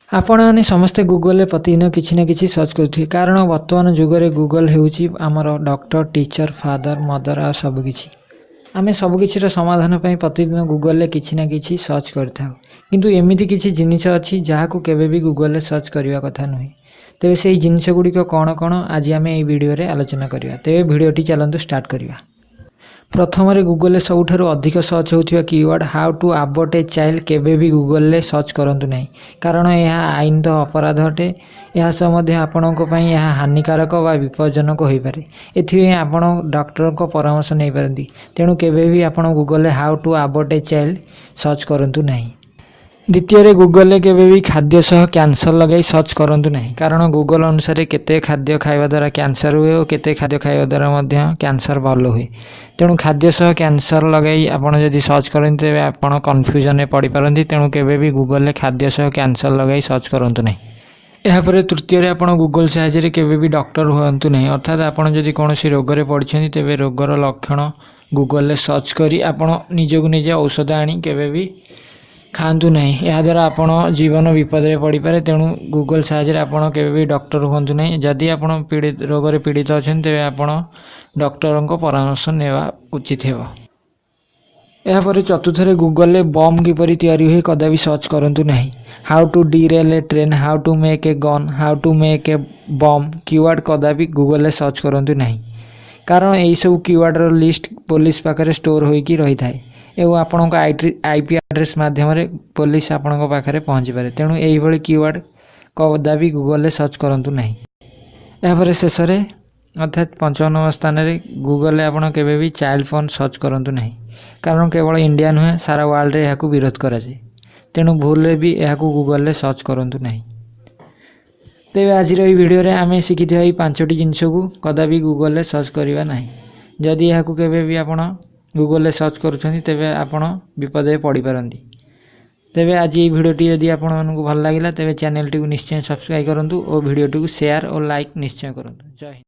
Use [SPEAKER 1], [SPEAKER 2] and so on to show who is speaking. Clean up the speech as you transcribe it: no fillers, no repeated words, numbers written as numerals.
[SPEAKER 1] ଆପଣମାନେ ସମସ୍ତେ ଗୁଗଲରେ ପ୍ରତିଦିନ କିଛି ନା କିଛି ସର୍ଚ୍ଚ କରୁଥିବେ, କାରଣ ବର୍ତ୍ତମାନ ଯୁଗରେ ଗୁଗଲ ହେଉଛି ଆମର ଡକ୍ଟର, ଟିଚର, ଫାଦର, ମଦର ଆଉ ସବୁକିଛି। ଆମେ ସବୁକିଛିର ସମାଧାନ ପାଇଁ ପ୍ରତିଦିନ ଗୁଗଲରେ କିଛି ନା କିଛି ସର୍ଚ୍ଚ କରିଥାଉ। କିନ୍ତୁ ଏମିତି କିଛି ଜିନିଷ ଅଛି, ଯାହାକୁ କେବେ ବି ଗୁଗଲରେ ସର୍ଚ୍ଚ କରିବା କଥା ନୁହେଁ। ତେବେ ସେହି ଜିନିଷ ଗୁଡ଼ିକ କ'ଣ କ'ଣ, ଆଜି ଆମେ ଏହି ଭିଡ଼ିଓରେ ଆଲୋଚନା କରିବା। ତେବେ ଭିଡ଼ିଓଟି ଚାଲନ୍ତୁ ଷ୍ଟାର୍ଟ କରିବା। ପ୍ରଥମରେ ଗୁଗଲରେ ସବୁଠାରୁ ଅଧିକ ସର୍ଚ୍ଚ ହେଉଥିବା keyword "how to abort a child" କେବେ ବି ଗୁଗଲରେ ସର୍ଚ୍ଚ କରନ୍ତୁ ନାହିଁ, କାରଣ ଏହା ଆଇନତଃ ଅପରାଧ ଅଟେ। ଏହା ସହ ମଧ୍ୟ ଆପଣଙ୍କ ପାଇଁ ଏହା ହାନିକାରକ ବା ବିପଜ୍ଜନକ ହୋଇପାରେ। ଏଥିପାଇଁ ଆପଣ ଡକ୍ଟରଙ୍କ ପରାମର୍ଶ ନେଇପାରନ୍ତି। ତେଣୁ କେବେ ବି ଆପଣ ଗୁଗଲରେ "how to abort a child" search କରନ୍ତୁ ନାହିଁ। ଦ୍ୱିତୀୟରେ, ଗୁଗଲରେ କେବେ ବି ଖାଦ୍ୟ ସହ କ୍ୟାନ୍ସର ଲଗାଇ ସର୍ଚ୍ଚ କରନ୍ତୁ ନାହିଁ, କାରଣ ଗୁଗଲ ଅନୁସାରେ କେତେ ଖାଦ୍ୟ ଖାଇବା ଦ୍ୱାରା କ୍ୟାନ୍ସର ହୁଏ ଓ କେତେ ଖାଦ୍ୟ ଖାଇବା ଦ୍ୱାରା ମଧ୍ୟ କ୍ୟାନ୍ସର ଭଲ ହୁଏ। ତେଣୁ ଖାଦ୍ୟ ସହ କ୍ୟାନ୍ସର ଲଗାଇ ଆପଣ ଯଦି ସର୍ଚ୍ଚ କରନ୍ତି, ତେବେ ଆପଣ କନଫ୍ୟୁଜନରେ ପଡ଼ିପାରନ୍ତି। ତେଣୁ କେବେ ବି ଗୁଗଲରେ ଖାଦ୍ୟ ସହ କ୍ୟାନ୍ସର ଲଗାଇ ସର୍ଚ୍ଚ କରନ୍ତୁ ନାହିଁ। ଏହାପରେ ତୃତୀୟରେ, ଆପଣ ଗୁଗଲ ସାହାଯ୍ୟରେ କେବେ ବି ଡକ୍ଟର ହୁଅନ୍ତୁ ନାହିଁ। ଅର୍ଥାତ୍ ଆପଣ ଯଦି କୌଣସି ରୋଗରେ ପଡ଼ିଛନ୍ତି, ତେବେ ରୋଗର ଲକ୍ଷଣ ଗୁଗଲରେ ସର୍ଚ୍ଚ କରି ଆପଣ ନିଜକୁ ନିଜେ ଔଷଧ ଆଣି କେବେ ବି ଖାଆନ୍ତୁ ନାହିଁ। ଏହାଦ୍ୱାରା ଆପଣ ଜୀବନ ବିପଦରେ ପଡ଼ିପାରେ। ତେଣୁ ଗୁଗଲ ସାହାଯ୍ୟରେ ଆପଣ କେବେ ବି ଡକ୍ଟର ହୁଅନ୍ତୁ ନାହିଁ। ଯଦି ଆପଣ ରୋଗରେ ପୀଡ଼ିତ ଅଛନ୍ତି, ତେବେ ଆପଣ ଡକ୍ଟରଙ୍କ ପରାମର୍ଶ ନେବା ଉଚିତ ହେବ। ଏହାପରେ ଚତୁର୍ଥରେ, ଗୁଗଲରେ ବମ୍ କିପରି ତିଆରି ହୁଏ କଦାପି ସର୍ଚ୍ଚ କରନ୍ତୁ ନାହିଁ। "How to derail a train", "how to make a gun", "how to make a bomb" keyword କଦାପି ଗୁଗଲରେ ସର୍ଚ୍ଚ କରନ୍ତୁ ନାହିଁ, କାରଣ ଏହିସବୁ କିୱାର୍ଡ଼ର ଲିଷ୍ଟ ପୋଲିସ ପାଖରେ ଷ୍ଟୋର୍ ହୋଇକି ରହିଥାଏ ଏବଂ ଆପଣଙ୍କ ଆଇପି ଆଡ୍ରେସ୍ ମାଧ୍ୟମରେ ପୋଲିସ ଆପଣଙ୍କ ପାଖରେ ପହଞ୍ଚିପାରେ। ତେଣୁ ଏହିଭଳି କିୱାର୍ଡ଼ କଦାପି ଗୁଗଲରେ ସର୍ଚ୍ଚ କରନ୍ତୁ ନାହିଁ। ଏହାପରେ ଶେଷରେ, ଅର୍ଥାତ୍ ପଞ୍ଚମ ନମ୍ବର ସ୍ଥାନରେ, ଗୁଗଲରେ ଆପଣ କେବେ ବି ଚାଇଲ୍ଡ ପର୍ନ ସର୍ଚ୍ଚ କରନ୍ତୁ ନାହିଁ, କାରଣ କେବଳ ଇଣ୍ଡିଆ ନୁହେଁ, ସାରା ୱାର୍ଲଡ଼ରେ ଏହାକୁ ବିରୋଧ କରାଯାଏ। ତେଣୁ ଭୁଲରେ ବି ଏହାକୁ ଗୁଗଲରେ ସର୍ଚ୍ଚ କରନ୍ତୁ ନାହିଁ। ତେବେ ଆଜିର ଏହି ଭିଡ଼ିଓରେ ଆମେ ଶିଖିଥିବା ଏହି ପାଞ୍ଚଟି ଜିନିଷକୁ କଦାପି ଗୁଗଲରେ ସର୍ଚ୍ଚ କରିବା ନାହିଁ। ଯଦି ଏହାକୁ କେବେ ବି ଆପଣ ଗୁଗଲରେ ସର୍ଚ୍ଚ କରୁଛନ୍ତି, ତେବେ ଆପଣ ବିପଦରେ ପଡ଼ିପାରନ୍ତି। ତେବେ ଆଜି ଏହି ଭିଡ଼ିଓଟି ଯଦି ଆପଣମାନଙ୍କୁ ଭଲ ଲାଗିଲା, ତେବେ ଚ୍ୟାନେଲଟିକୁ ନିଶ୍ଚୟ ସବସ୍କ୍ରାଇବ୍ କରନ୍ତୁ ଓ ଭିଡ଼ିଓଟିକୁ ସେୟାର ଓ ଲାଇକ୍ ନିଶ୍ଚୟ କରନ୍ତୁ। ଜୟ ହିନ୍ଦ।